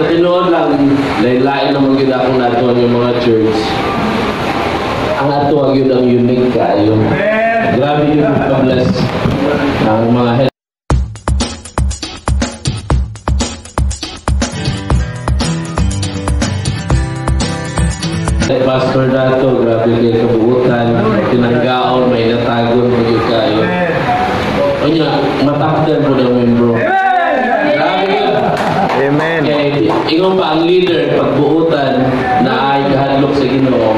Sa tinuod lang, lain-lain naman gyud akong natuan yung mga church. Ang ato gyud ang unique kaayo. Grabe yung pa-bless ang mga head pastor dato, grabe kay kabuutan, tinanggaon, may natagon, magyud kayo. Unya, matakdan po ng membro. Grabe yun. Amen. Kay ingon pa ang leader pagbuutan na ay kahadlok sa Ginoo,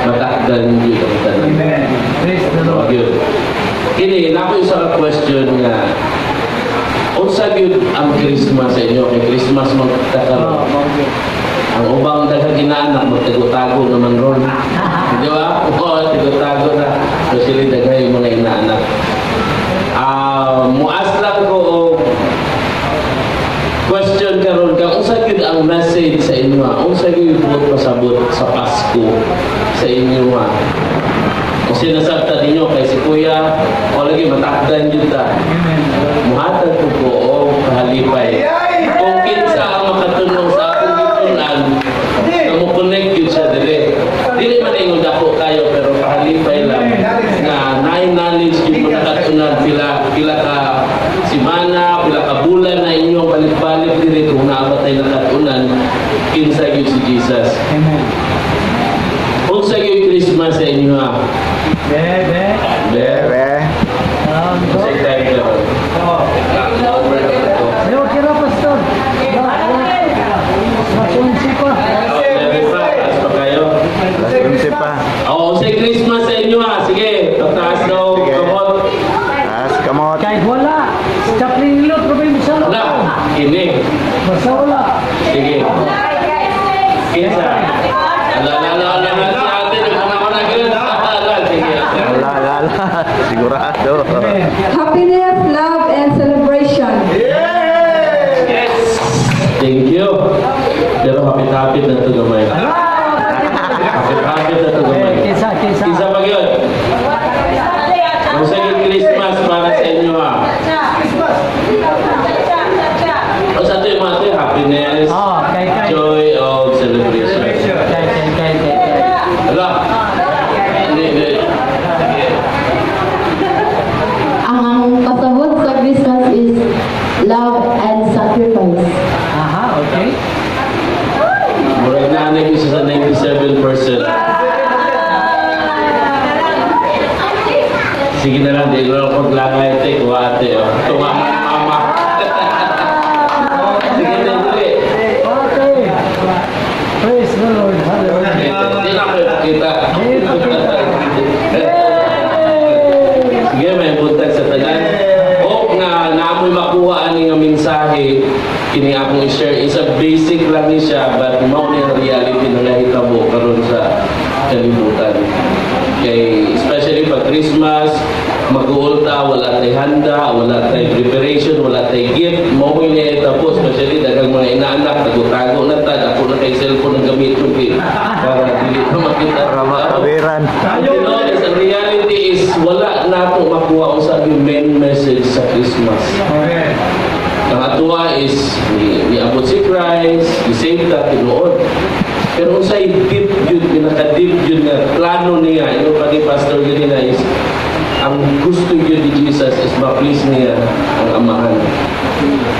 matakdan gyud ang tanan. Amen. Praise the Lord. Gyud. Kini na ako isa ka question nga unsa gyud ang Christmas sa inyo? Kay Christmas magtakaroon. Ang ubang daghang inaanak magtago-tago naman ron. Di ba? Oo, tago-tago na. Especially daghang yung mga inaanak. Muas lang ko og question karon kang unsa gyud ang message sa inyo, ha? Unsa gyud buot pasabot sa Pasko sa inyo, ha? Kung sinasabta ninyo kay si Kuya o lagi matakdan gyud ta. Muhatag ko ko og kahalipay. Kung kinsa ang makatulong sa akong gitun-an, na mo-connect gyud siya dire. Dili man ingon dako kayo, pero kahalipay lang na naay knowledge gyud mo nakatunan pila pila ka simana, pila ka bulan na inyong balik-balik dire kung naa ba tay nakatunan kinsa gyud si Jesus. Amen. Unsa gyud Christmas sa inyo, ha? Bebe. Be. Bebe. Unsay time karon? Oh. Over na ba to? Ay, okay ra, Pastor. Mas 11 pa. Oh, 11 pa, taas pa kayo. Alas 11 pa. Oo, unsay Christmas sa inyo, ha? Sige, pataas daw Sige. Kamot. Taas kamot. Kahit wala. Chaplin ilot, Ruben Bisalo. Wala, kini. Basta wala. Sige. Kinsa? Ala, ala, ala, ala, ala, si ate, nagmuna-una gyud. Ala, sige. Wala, wala, wala. Sigurado. Amen. Happiness, love, and celebration. Yes! Thank you. Pero hapit-hapit na ito gamay. Hapit-hapit na ito gamay. Kinsa, kinsa. Kinsa pa yun? Kung sa Christmas para sa inyo, ha? O sa ito yung mga ito, happiness, Ah, kay, kay. joy, o celebration. Kay, kay, kay, kay, kay. Ala. Hindi, hindi. Sige. Ang pasabot sa Christmas is love and sacrifice. Aha, okay. Murag na ano yung isa sa 97%. Sige na lang, di ko lang paglangay ate, kuha ate. Oh. Tunga mama. Sige na, dali. Okay. Praise the Lord. Hallelujah. Hindi na ako ipakita. Sige, may buntag sa tanan. O nga naamoy makuha ani nga mensahe kini akong i-share is a basic lang ni siya, but mao ni ang reality na nahitabo karon sa kalibutan. Kay especially pag Christmas, mag-uulta, wala tay handa, wala tay preparation, wala tay gift, mao ni nahitabo, especially daghang mga inaanak, tago-tago na ta, dako na kay cellphone ang gamiton kay para dili na makita. Para makabiran. You know, is the reality is wala nato makuha unsa yung main message sa Christmas. Ang atuwa is niabot si Christ, i-save ta tinuod. Pero unsay deep yun, pinaka-deep yun nga plano niya, yung pati pastor ganina is ang gusto yun ni Jesus is ma-please niya ang Amahan.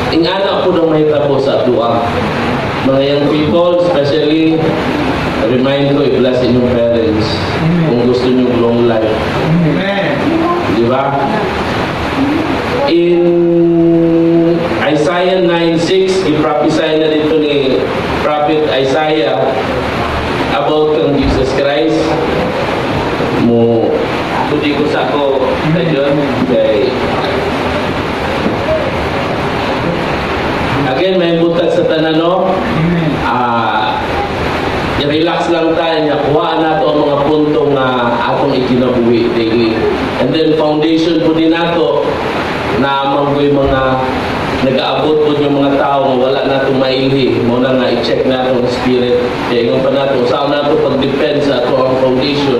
Ingana po nang mahitabo sa atua. Mga young people, especially, remind ko, i-bless inyong parents kung gusto niyo long life. Di ba? In Isaiah 9:6, i-prophesy na dito ni Prophet Isaiah about kang Jesus Christ. Mo tudi ko sa ako kayon kay again may buntag sa tanan, no? Amen. I-relax lang tayo niya. Kuhaan nato ang mga punto nga atong ikinabuhi daily. And then foundation po din nato na manggoy mga nag-aabot po yung mga tao nga wala natong mailhi. Mao na nga i-check nato ang spirit. Kaya ingon pa nato, saan nato pag-depend sa ato ang foundation,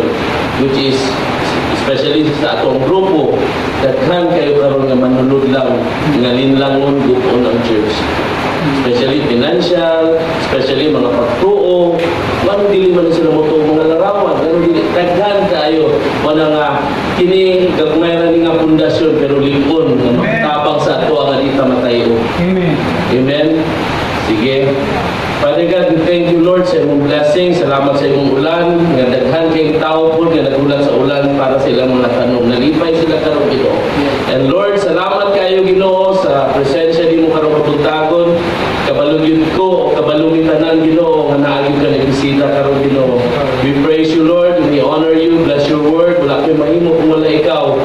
which is especially sa atong grupo, daghan kayo karon nga manulod lang, nga linlangon gupon ang church. Especially financial, especially mga pagtuo. Nganong dili man sila mo mga larawan, nganong dili daghan kaayo. Wala nga kini gagmay ra ni nga pundasyon pero lig-on nga makatabang sa ato nga di ta matayo. Amen. Amen. Sige. Father God, we thank you, Lord, sa imong blessing. Salamat sa imong ulan. Nga daghan kay tao po nga nagulat sa ulan para sa ilang mga tanom. Nalipay sila karon, Ginoo. And Lord, salamat kayo, Ginoo, sa presensya nimo karong kabuntagon. Kabalo gyud ko o kabalo mi tanan, Ginoo, nga naa gyud ka nagbisita karon, Ginoo. We praise you, Lord. We honor you. Bless your word. Wala ko'y mahimo kung wala ikaw.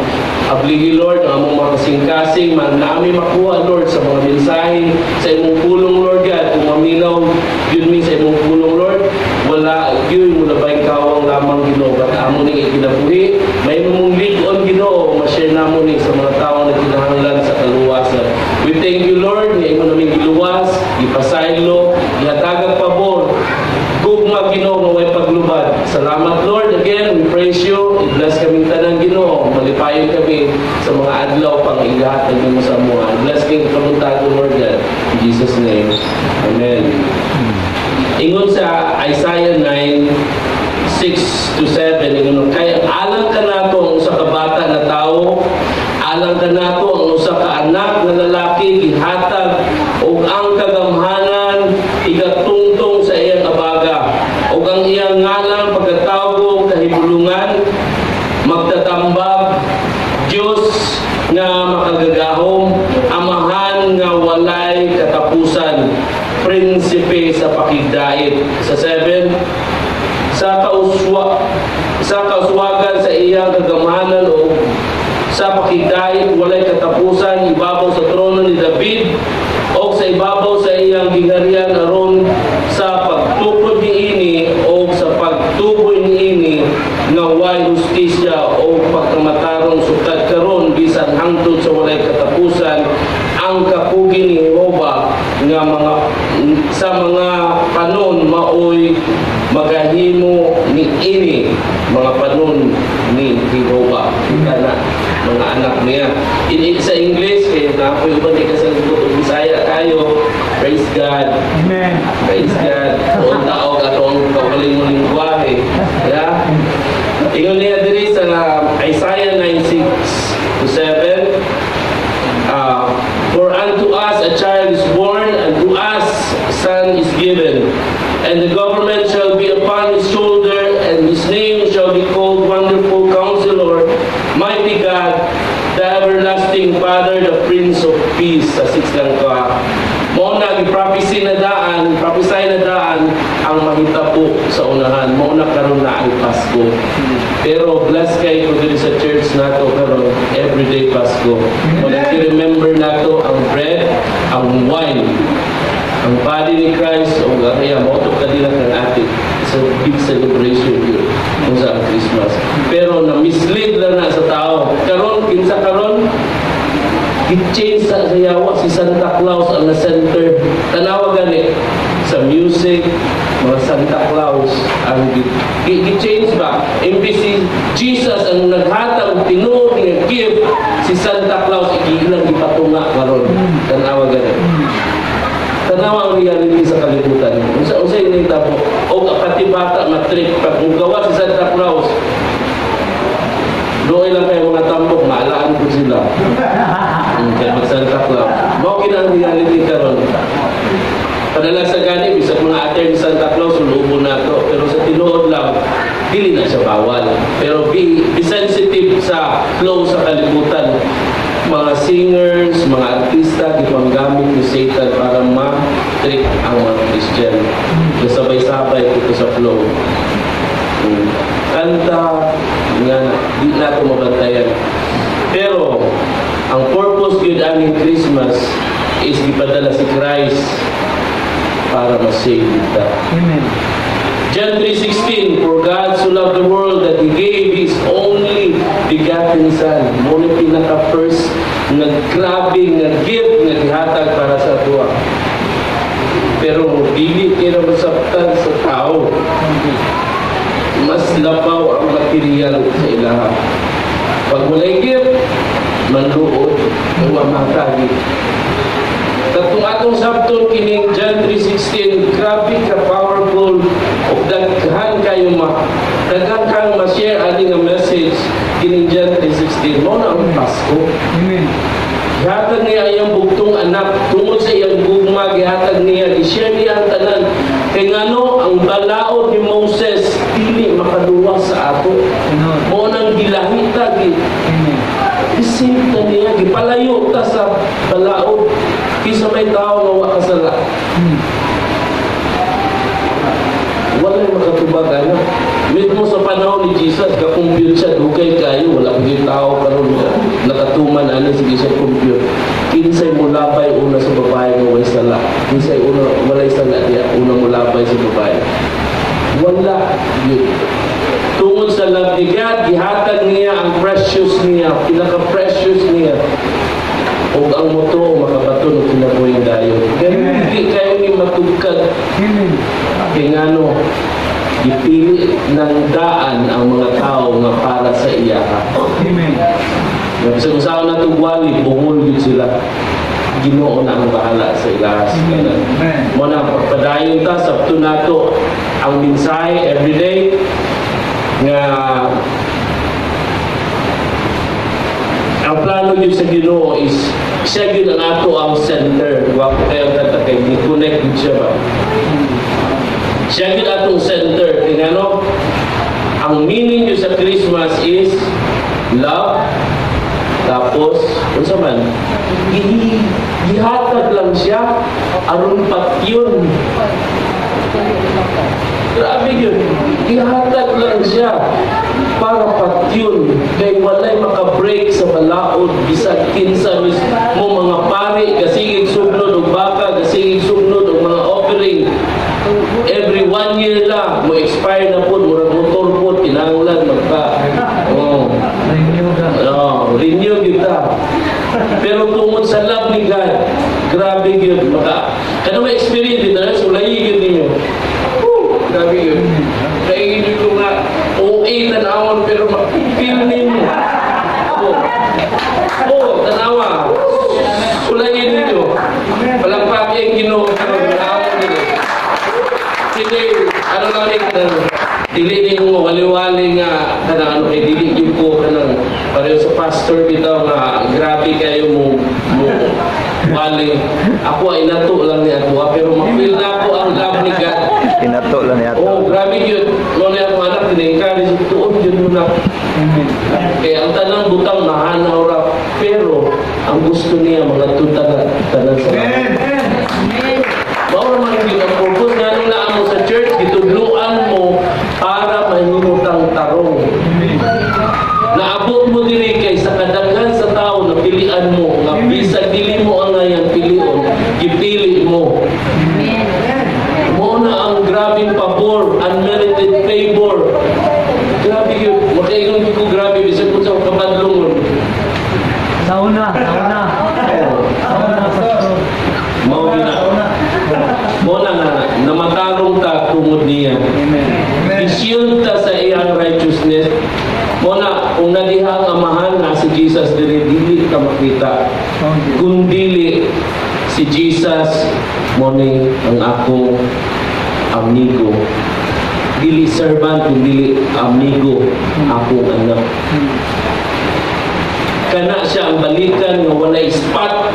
Ablihi, Lord, ang among mga kasing-kasing, man nami makuha, Lord, sa mga mensahe, sa imong pulong, Lord God. Kung maminaw gyud mi sa imong pulong, Lord, wala gyud molabay kawang lamang, Ginoo. But amo ning ikinabuhi, may mong lig-on, Ginoo, ma-share namo ni sa mga tawo na kinahanglan sa kaluwasan. We thank you, Lord, nga imo naming giluwas, gipasaylo, gihatagag pabor, gugma, Ginoo, nga way paglubad. Salamat, Lord. Again, we praise you. I-bless kaming tanan, Ginoo. Malipayon kami sa mga adlaw pang igatag nimo sa amoa. Bless king kabuntagon, Lord God. In Jesus' name. Amen. Ingon sa Isaiah 9, 6 to 7, ingon, "Kay alang kanato ang usa ka bata na tawo, alang kanato ang usa ka anak nga lalaki gihatag, ug ang kagamhanan igatungtong sa iyang abaga, ug ang iyang ngalan pagkatawgo Kahibulungan, Magtatambag, Dios nga Makagagahom, Amahan nga Walay Katapusan, Prinsipe sa Pakigdait." Sa 7, Sa kauswagan sa iyang kagamhanan o sa pakigdait walay katapusan ibabaw sa trono ni David o sa ibabaw sa iyang gingharian, aron sa pagtukod niini o sa pagtuboy niini nga way hustisya o pagkamatarong sukad karon bisan hangtod sa walay katapusan. Ang kakugi ni Jehova nga mga sa mga panon maoy magahimo ni ini." Mga panon ni Jehova kana mga anak niya. In sa English kay na ako uban di kasabot og Bisaya kayo. Praise God. Amen. Praise God. O taog atong kaugalingong lingwahe. Yeah. Ingon niya diri sa Isaiah 9:6 to 7, "For unto us a child is born, and to us a son is given, and the government shall be upon his shoulder, and his name shall be called Wonderful Counselor, Mighty God, the Everlasting Father, the Prince of Peace." Sa 6 lang ka. Mao na gi-prophesy na daan, prophesy na daan ang mahitabo sa unahan. Mao na karon na ang Pasko. Pero bless kay ko diri sa church nato karon, everyday Pasko. Mao na remember nato ang bread, ang wine, ang body ni Christ o ang iya mao to kadila kang ate. It's a big celebration yun kung sa ang Christmas. Pero na mislead lang na sa tao. Karon kinsa karon gi-change sa yawa, si Santa Claus ang na center. Tanawa gani sa music, mga Santa Claus ang gi-change ba? Imbis si Jesus ang naghatag og tinuod nga gift, si Santa Claus ilang gipatunga karon. Tanawa gani. Tanawa ang reality sa kalibutan. Unsa unsa nahitabo? O pati bata matrip pag gawa si Santa Claus. Doon lang kayo mga tambok, maalaan ko sila. Kaya mag Santa Claus. Mao kina ang reality karon. Padala sa gani, bisag mga attire ni Santa Claus, sulubo na to. Pero sa tinuod lang, dili na siya bawal. Pero be sensitive sa flow sa kalibutan. Mga singers, mga artista, gipanggamit ni Satan para ma-trick ang mga Christian. Sabay-sabay ito sa flow. Kanta, nga, di na ito mabantayan. Pero, ang purpose gyud aning Christmas is gipadala si Christ para ma-save kita. Amen. John 3:16, "For God so loved the world that He gave His only begotten Son." Mao ni pinaka first nga grabe nga gift nga gihatag para sa atoa. Pero dili kay na masabtan sa tao. Mas labaw ang material sa ilaha. Pag walay gift, manluod, wa matagi. Kung atong sabton kining John 3:16, grabe ka powerful ug daghan kayo ma daghan kang ma-share ani nga message kining John 3:16. Mao na ang Pasko. Amen. Gihatag niya iyang bugtong anak tungod sa iyang gugma, gihatag niya, gi-share niya ang tanan. Kay ngano ang balaod ni Moses dili makaluwas sa ato. Tinuod. Mao nang gilahi ta, gi Amen. isip ta niya, gipalayo ta sa balaod kinsa may tao nga wa kasala. Walay makatubag ana. Mismo sa panahon ni Jesus, ka-compute siya, dugay kayo, wala kang tao karon nga nakatuman ani, sige siya compute. Kinsay mulabay una sa babae nga walay sala? Kinsay una walay sala diya, una mulabay sa babae? Wala yun. Tungod sa love ni God, gihatag niya ang precious niya, pinaka-precious niya. Ug ang moto makabaton og kinabuhing dayon. Pero hindi kayo ni matugkad Amen. kay ngano gipili ng daan ang mga tao nga para sa iya. Amen. Nga bisan unsaon na wali, bungol gyud sila. Ginoo na ang bahala sa ilaha sa tanan. Amen. Mao na pagpadayon ta, sabto nato ang mensahe everyday nga ang plano gyud sa Ginoo is siya gyud ang ato ang center. Gwapo kayo ang kanta kay ni-connect gyud siya ba. Siya gyud atong center. Kay ngano ang meaning gyud sa Christmas is love, tapos unsa man gihatag lang siya aron patyon. Grabe yun. Gihatag lang siya para patyon. Kay walay makabreak sa balaod bisag kinsa mis mo mga pari gasigig sugnod og baka, gasigig sugnod og mga offering. Every one year lang mo expire na pud, murag motor pud, kinahanglan magpa oh. Renew ka. Oh, renew gyud ta. Pero tungod sa love ni God, grabe gyud maka kanang may experience dito na sulayi gyud ninyo. Woo, grabe gyud. Kay gyud ko nga OA tan-awon pero ma-feel nimo. Oh. Oh, tanawa. Sulayin ninyo. Palakpak ang Ginoo karon tan-awon ninyo. Sige, ano lang ni kanang dili ni mo wali-wali nga kanang ano kay dili gyud ko kanang pareho sa pastor bitaw nga grabe kayo mo mo wali. Ako ay nato lang ni ato pero ma-feel na ako ang love ni God. Kinato lang niya. Oh, grabe gyud. Mo ni akong anak gina-encourage tuod gyud mo na. Amen. Kaya ang tanang butang mahanaw ra pero ang gusto niya mga tanan tanan sa langit. Mao ra man gyud ang purpose nga nung naa mo sa church, gitudloan mo para mahimutang tarong. Amen. Naabot mo diri kay sa kadaghan sa tao na pilian mo nga bisag dili mo ang ngayan pilion, gipili mo. Mao na ang grabing pabor, unmerited favor. Grabe yun. Makaingon ko grabe bisag kung sa kabadlongon. Sa una, sa una. Sa una, Pastor. Mao gina. Mao na nga namatarong ta tungod niya. Amen. I-shield ta sa iyang righteousness. Mao na kung nadiha ang amahan na si Jesus diri, dili ka makita. Okay. Kung dili si Jesus mo ni ang akong amigo. Dili servant, kung dili amigo, akong anak. Kana siya ang balikan nga walay spot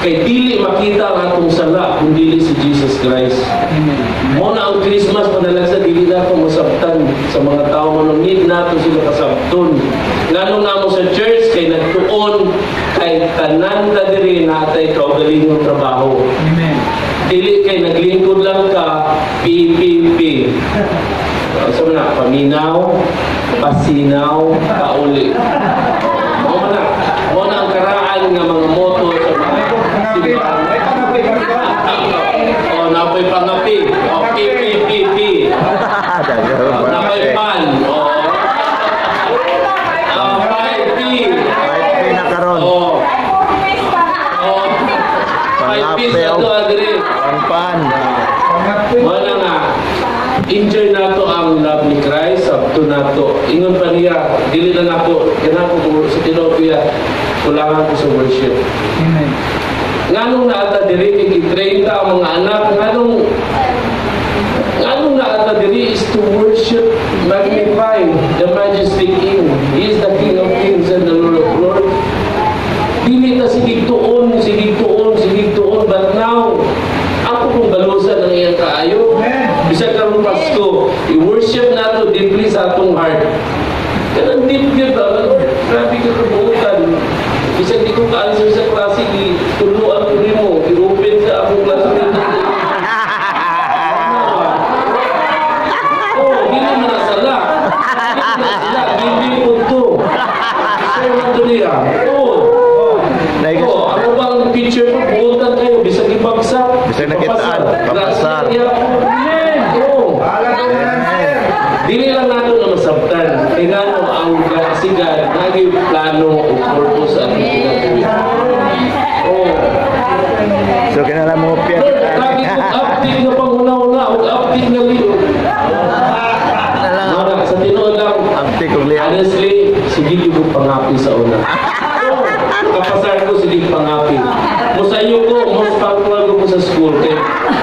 kay dili makita ang atong sala kung dili si Jesus Christ. Amen. Mo na ang Christmas panalagsa dili na ako masabtan sa mga tao mo need nato sila kasabton. Ngano namo sa church kay nagtuon kay tanan ta diri natay kaugalingong trabaho. Amen. Dili kay naglingkod lang ka PPP. Sa na paminaw, pasinaw, pauli. Mao na ang karaan nga mga moto sa mga simbahan. Oh, napoy pangapi. Oh, P P P P. Oh, napoy pan. Oh. Ah, 5 P. 5P na karon. Oh. Oh. 5 P sa to, Andre. Pangpan. Mao na nga enjoy nato ang love ni Christ, sabto nato. Ingon pa niya, dili na nako, kanang ko sa tinuod kuya, kulangan ko sa worship. Amen. Nganong naa ta diri kay gi-train ta ang mga anak, nganong naa ta diri is to worship, magnify the majestic King. He is the King of Kings and the Lord of Lords. Dili ta sige tuon, sige tuon, sige tuon, but now, ako kung balusan ang iyang kaayo. Bisag karong Pasko, i-worship nato deeply sa atong heart. Kanang deep yun ba? Lord, grabe ka kabuutan. Bisag di ko ka-answer sa klase, ituluan ko nimo, i-open sa akong classmate. Oh, dili man na sala. Dili man na sala, dili po to. Sir man to niya. Oh. Oh, ano bang picture ko? Buutan kayo, bisag ibagsak. Bisag nakitaan, papasar. Oh. Dili lang nato na masabtan. Kay ngano ang si God nagi plano o purpose ang kinabuhi. Oh. So kinahanglan mo pia Lord, lagi kong update nga panguna-una ug update nga liyo. Mara, sa tinuod lang, Update og liyo. honestly, sige gyud ko pangapi sa una. Oh, kapasar ko sige pangapi. Musayo ko, most punctual ko sa school. Kay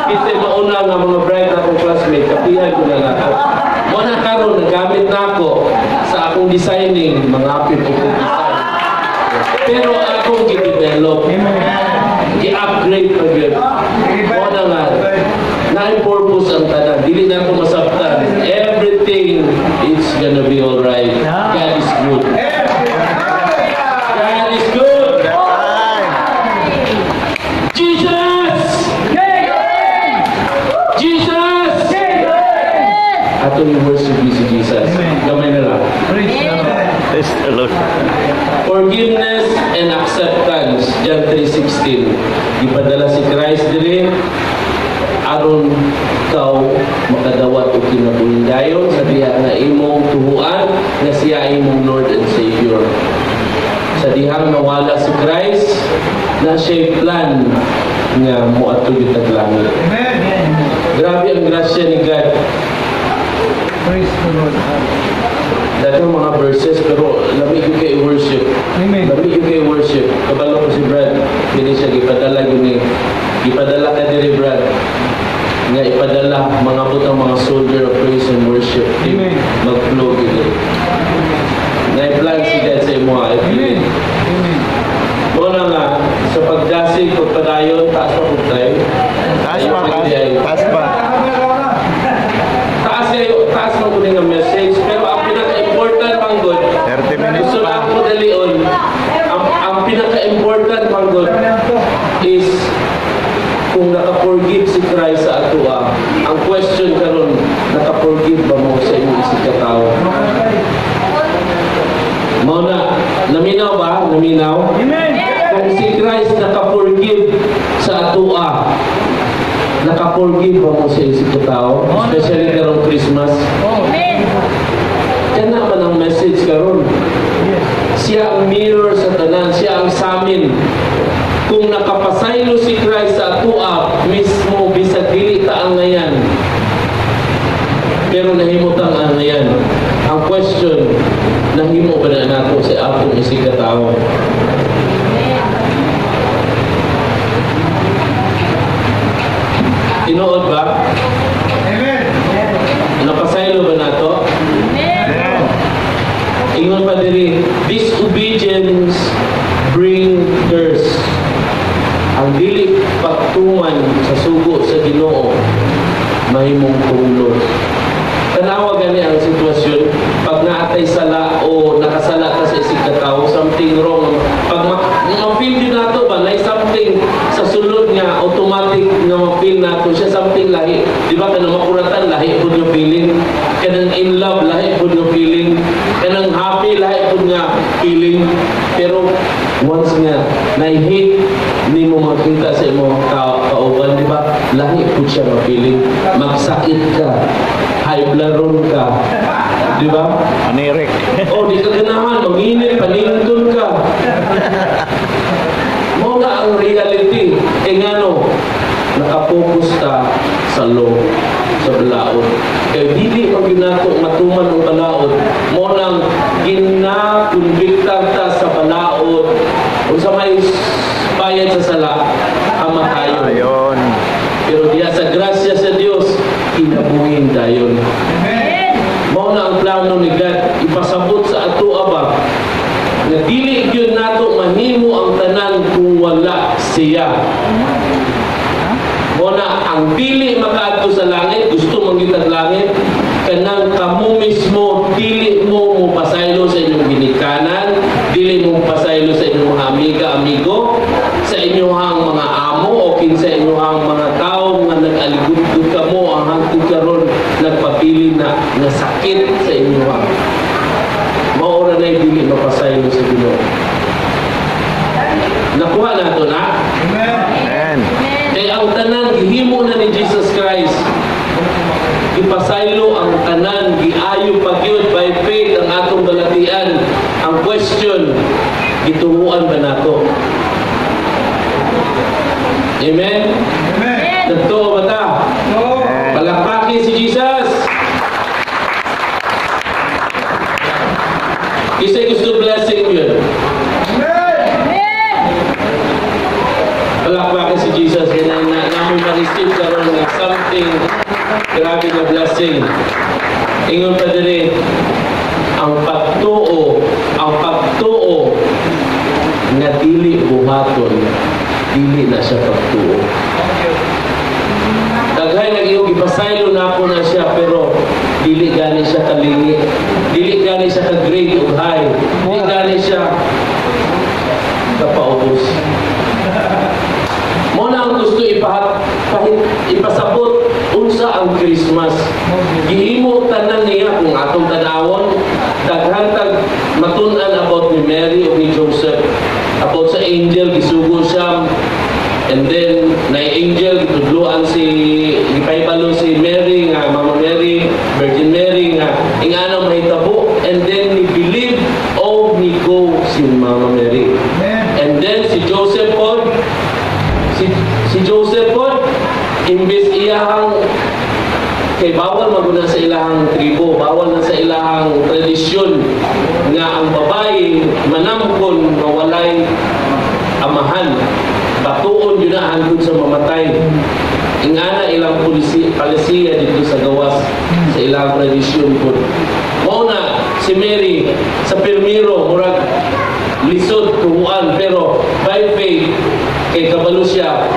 kita mauna nga mga bright akong classmate, kapihan ko na lang ako. Mo na karon nagamit na ako sa akong designing, mga api po ko design. Pero akong gi-develop, gi-upgrade pa gyud. Mo na nga, naay purpose ang tanan. Dili na ako masabtan. Everything is gonna be alright. God is good. God is good. Time. Jesus! Jesus! Atong worship ni si Jesus. Gamay na lang. Praise the Lord. Forgiveness and acceptance. John 3:16. Gipadala si Christ diri aron ikaw makadawat og kinabuhing dayon sa diha nga imong tuhuan nga siya imong Lord and Savior. Sa dihang nawala si Christ, na siya plan nga moadto gyud tag langit. Grabe ang grasya ni God. Praise the Lord. Daghang mga verses pero lami gyud kay worship. Amen. Lami gyud kay worship. Kabalo ko si Brad, kini siya gipadala gyud ni gipadala ka diri, Brad, nga ipadala mga butang mga soldier of praise and worship. Amen. Mag-flow gyud diri. Na-plan si God sa imo. I Amen. believe. Amen. Mo na nga sa pagdasig pagpadayon, taas pa pud tayo. Taas pa, taas, taas pa. Taas kayo, taas man ko nga message, pero ang pinaka-important man gud 30 minutes gusto pa. na ako dalion. Ang pinaka-important man gud is kung naka-forgive si Christ sa atoa. Ang question karon, naka-forgive ba mo sa imong isig ka tawo? Mao na, naminaw ba? Naminaw? Amen. Kung si Christ naka-forgive sa atoa, naka-forgive ba mo sa isig ka tawo? Especially karong Christmas. Oh. Kana man ang message karon. Yes. Siya ang mirror sa tanan, siya ang samin. Kung nakapasaylo si Christ sa atoa, mismo bisag dili ta angayan. Pero nahimo tang angayan. Ang question, nahimo ba na nato sa atong isig ka tawo? Tinuod ba? Amen. Napasaylo ba nato? Amen. Ingon pa diri, disobedience bring curse. Ang dili pagtuman sa sugo sa Ginoo mahimong punglos. Tanawa gani ang sitwasyon pag naatay sala o nakasala ka sa isig ka tawo, something wrong. Pag ma-feel yun nato ba, na something sa sulod nga automatic nga ma-feel nato siya something lahi. Di ba kanang makuratan lahi pud yung feeling, kanang in love lahi pud yung feeling, kanang happy lahi pud nga feeling. Pero once nga na-hate nimo makita sa imong kauban, di ba? Lahi pud siya nga feeling. Magsakit ka, high blood ka, di ba? Anirik. Oh, di ka ganahan, manginit, panington ka. Mao na ang reality. E ngano, nakapokus ta sa law, sa balaod. Kaya dili man gyud nato matuman ang balaod, mao nang ginakonbiktar ta sa balaod. Unsa may bayad sa sala? Kamatayon. Ayon. Pero diha sa grasya sa Dios, kinabuhin dayon. Mao na ang plano ni God, ipasabot sa ato ba nga dili gyud nato mahimo ang tanan kung wala siya. Mao na ang dili makaadto sa langit, gusto mangitag langit, kanang kamo mismo dili mo mo pasaylo sa inyong ginikanan, dili mo pasaylo sa inyong mga amiga, amigo, sa inyong mga amo o kinsa inyong mga tao nga nag-aligudgud kamo ang hangtod karon nagpapili na nga sakit sa inyong. Mao ra na dili mapasaylo sa Ginoo. Nakuha nato na? Amen. Kaya ang tanan gihimo na ni Jesus Christ. Gipasaylo ang tanan, giayo pa gyud by faith ang atong balatian. Ang question, gituohan ba nato? Amen? Nagtuo ba ta? Amen. Palakpakin si Jesus! Kinsay gusto blessing yun? Palakpakin si Jesus. Kaya na ma-receive karon nga something grabe na blessing. Ingon pa diri, ang pagtuo nga dili buhaton, dili na siya pagtuo. Daghay nag-iyong ipasaylo na ako na siya, pero dili gani siya kalingi, dili gani siya ka-grade ug high, dili gani siya kapaubos. Mo na ang gusto ipasabot unsa ang Christmas. Gihimo tanan niya kung atong tanawon, daghan tag matun-an about ni Mary o ni Joseph, about sa angel gisugo siya, and then na angel gitudloan si, gipahibalo si Mary nga Mama Mary, Virgin Mary, nga ingana mahitabo, and then ni believe o ni go si Mama Mary. And then si Joseph pod, si Joseph pod, imbes iyahang, kay bawal maguna sa ilahang tribo, bawal na sa ilahang tradisyon nga ang babae manamkon nga walay amahan, batuon yun na hangtod sa mamatay. Ingana ilang palisiya dito sa gawas sa ilang tradisyon pod. Mao na si Mary sa pirmiro murag lisod tuhuan, pero by faith kay kabalo siya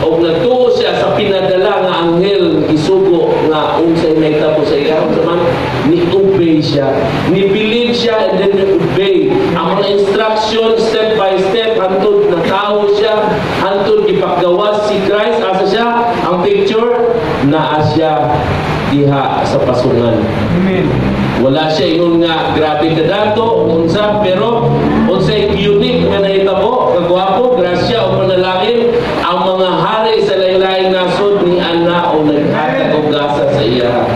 og nagtuo siya sa pinadala nga anghel gisugo nga unsay mahitabo sa iya, unsa man ni obey siya, ni believe siya, and then ni obey ang mga instruction step by step hantod natawo siya, hantod gipagawas si Christ. Asa siya ang picture? Naa siya diha sa pasungan. Amen. Wala siya ingon nga grabe kadato unsa, pero unsay unique nga nahitabo, kagwapo, grasya o panalangin, ang mga hari sa lain-laing nasod ni ana o naghatag og gasa sa iya.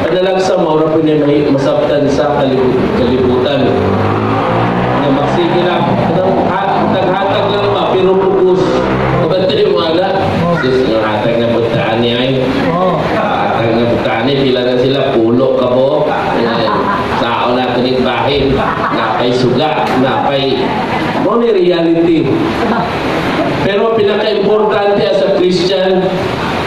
Panalagsa mao ra pud ni may masabtan sa kalibutan. Nga magsige lang, hatag lang ba, pero pugos. Kabantay mo ala. Sus, nga hatag na butaan ni ay. Oh. Hatag na butaan ni, pila na sila, pulo ka po. Sao na ito ni bahin, napay suga, napay. Mo ni reality. Pero pinaka-importante as a Christian,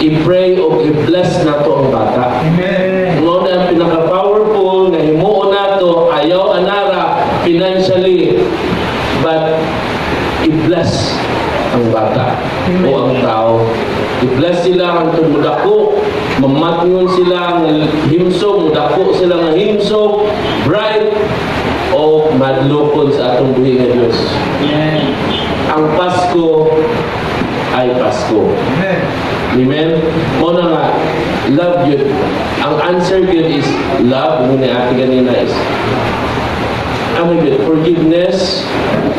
i-pray o i-bless nato ang bata. Amen. Mo na ang pinaka-powerful nga himuon nato, ayaw anara financially, but i-bless ang bata o ang tao. I-bless sila hangtod mudako, mamatngon sila nga himsog, mudako sila nga himsog, bright o madlokon sa atong buhi nga Dios. Amen. Ang Pasko ay Pasko. Amen? Mo na nga, love yun. Ang answer yun is love. Ngunit ate ganina is, ano yun? Forgiveness.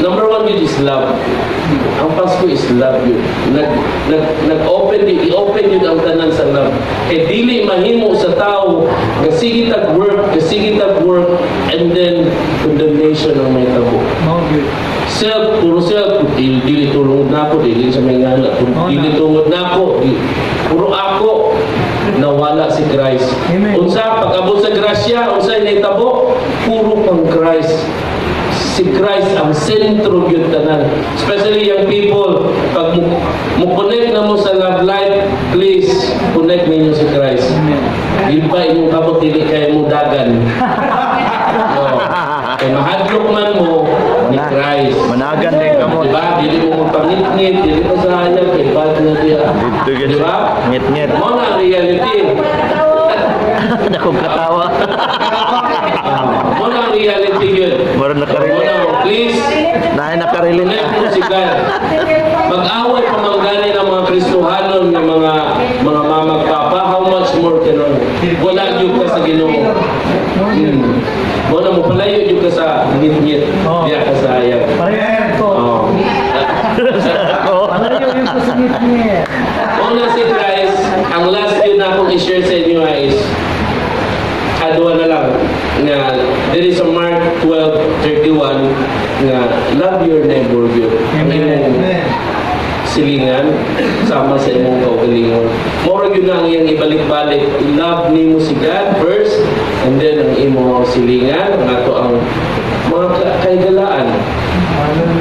Number one yun is love. Ang Pasko is love yun. Nag-open, i-open yun ang tanan sa love. Eh, dili mahimo sa tao, nga sige tag work, nga sige tag work, and then condemnation ang may tabo. Mao gyud. Self, puro self, dili tungod nako, dili sa may ngana, dili tungod nako, puro ako, nawala si Christ. Amen. Unsa, pag-abot sa grasya, unsa nahitabo, puro pang Christ. Si Christ ang sentro gyud tanan. Especially young people, pag mo connect na mo sa love life, please connect ninyo si Christ. Di ba inyong kamot dili kayo mo dagan? Oh. Kay mahadlok man mo ni Christ. Managan din kamot. Di ba? Dili mo magpangit-ngit, dili mo sa hayag, kay bad na diya. Dito gyud Di ba? Ngit-ngit. Mao na ang reality. Dakong katawa. Mao na ang reality yun. Mura nakarelate. Mao na, please, Naay nakarelate. Connect mo si God. Mag-away pa man gani ng mga Kristohanon nga mga mama papa, how much more karon? Wala gyud ka sa Ginoo. Mao na mo palayo gyud ka sa ngit-ngit. Oo. Diya ka sa hayag. Pareho ko. Oh. Palayo yung ko sa ngit-ngit. Mao na si Christ, ang last yun na akong i-share sa inyo is adwa na lang nga there is a Mark 12:31 nga love your neighbor gyud. Ang imong silingan sama sa imong kaugalingon. Mao gyud na ang iyang ibalik-balik. I-love nimo si God first and then ang imong silingan, ang ato ang mga kahigalaan.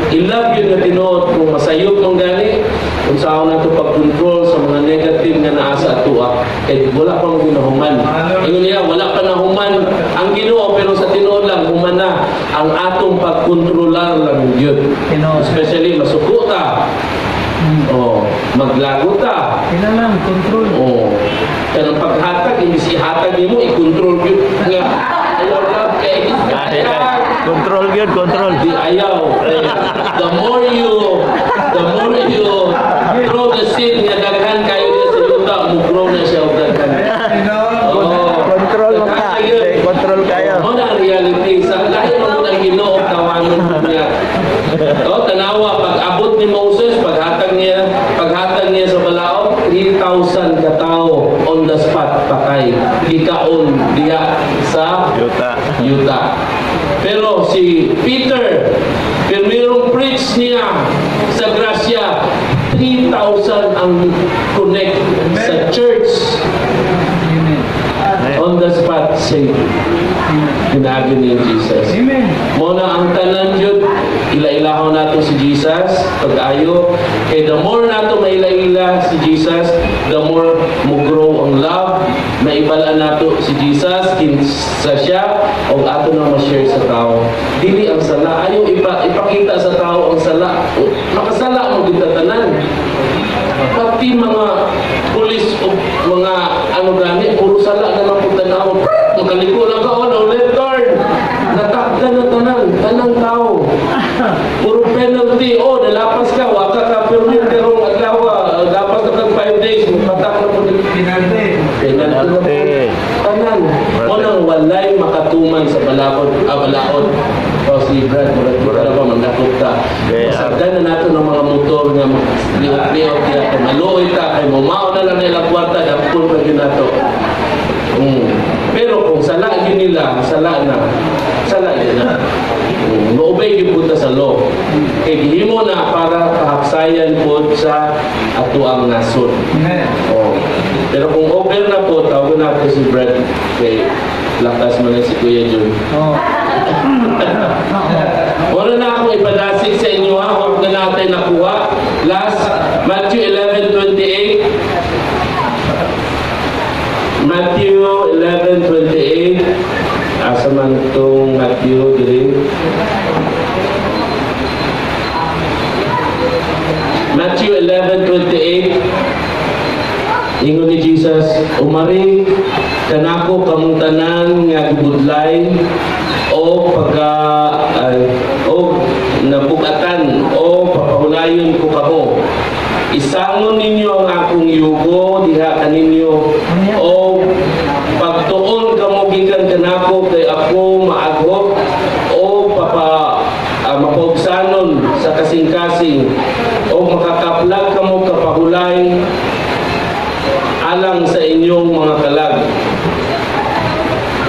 I-love yun na tinuod kung masayop mong gani, kung saan nato pag-control sa mga negative nga naa sa atoa, kay wala pa mo ginahuman. Ingon niya, wala pa nahuman ang Ginoo, pero sa tinuod lang, human na ang atong pagkontrolar lang yun. Tinuod. Especially, masuko ta. Oh, maglago ta. Kailangan lang, control. Oh. Kanang paghatag, imbis ihatag nimo, i-control yun nga. Ayaw lang kay Ay, ay. Control gyud, control. Di ayaw. Eh, the more you throw the seed nga daghan kayo diya sa yuta, mo grow na siya og daghan. Oh. Control mo ka. Daghan yun. Eh, control kayo. Mao na ang reality sa lahi man ang Ginoo tawanon niya. Oh, tanawa pag abot ni Moses, paghatag niya sa balaod, 3,000 ka tawo on the spot patay. Gikaon diha sa Yuta. Yuta. Pero si Peter, primerong preach niya sa grasya, 3,000 ang connect sa church. Amen. On the spot, saved. Pinaagi ni Jesus. Amen. Mao na ang tanan yun, ila-ilahon nato si Jesus pag-ayo. Kay the more nato maila-ila si Jesus, the more mo grow ang love, maibala nato si Jesus, kinsa siya, o ato na ma-share sa tao. Dili ang sala, ayaw ipakita sa tao ang sala. O, makasala mo kita tanan. Pati mga pulis o mga ano gani, puro sala na lang po tanaw. Makaliko lang ka, oh, no, left turn. Natakda na tanan, tanang tao. Puro penalty, oh, nalapas ka, waka ka, permit karong adlaw, lapas ka kag 5 days, mapatak na po. Penalty. Penalty na po. Penalty. Tanan. Unang walay makatuman sa balakod, balaod. O si Brad, murag kita na ba, mandakop ta. Yeah. Masagdan na nato ng mga motor nga liot-liot niya. Kay maluoy ta, kay mumao na lang nila kwarta, dapon pa gyud nato. Pero kung sala yun nila, sala na. Sala yun na. Maubay gyud punta sa law. Kay gihimo na para kahapsayan po sa atuang nasod. Amen. Oh. Pero kung over na po, tawag natin si Brad kay lakas man na si Kuya Jun. Oh. Wala na akong ipadasig sa inyo ha, huwag na natin nakuha. Last, Matthew 11:28. Matthew 11:28. Asa man itong Matthew diri? Matthew 11:28. Ingon ni Jesus, "Umari kanako kamong tanan nga gibudlay o pagka ay, o nabugatan o papahulayon ko kamo. Isangon ninyo ang akong yugo diha kaninyo o pagtuon kamo gikan kanako kay ako maaghok o papa mapaugsanon sa kasing-kasing o makakaplag kamo kapahulay alang sa inyong mga kalag.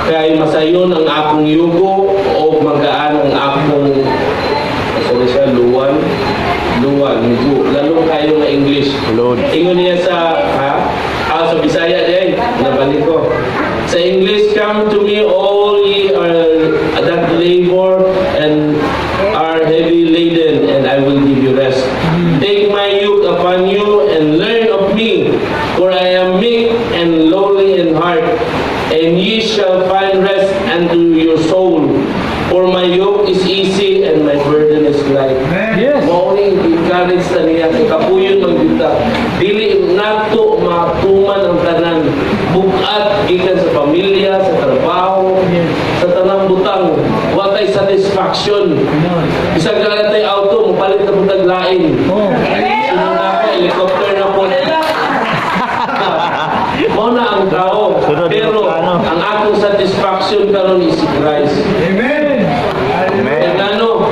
Kay masayon ang akong yugo o magaan ang akong," sorry siya, luwan, luwan, yugo. Lalong kayo nga English. Load. Ingon niya sa, ha? Sa Bisaya din, nabalik ko. Sa English, "Come to me all ye are that labor and unto your soul. For my yoke is easy and my burden is light." Mao ni encourage ta niya kay kapuyon man gyud ta. Dili nato matuman ang tanan. Bugat gikan sa pamilya, sa trabaho, sa tanang butang. Wa tay satisfaction. Bisag naa tay auto, mopalit na pud tag lain. Sunod na ako, helicopter na po. Mao na ang tao. Sunod Pero eroplano. Ang atong satisfaction karon is si Christ. Amen. And ano,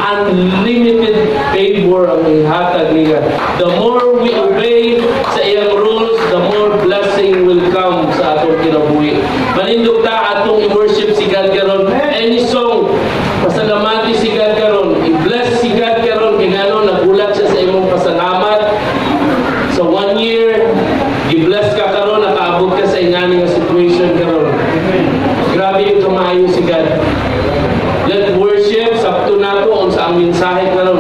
unlimited favor ang ihatag niya. The more we obey sa iyang rules, the more blessing will come sa atong kinabuhi. Manindog ta, atong i-worship si God karon. Any song, pasalamati si God karon. I-bless si God karon kay ngano nagulat siya sa imong pasalamat. Sa one year, gi-bless ka karon, nakaabot ka sa ingani nga situation karon. Grabe yung kamaayo si God. Let worship, sakto nato unsa ang mensahe karon.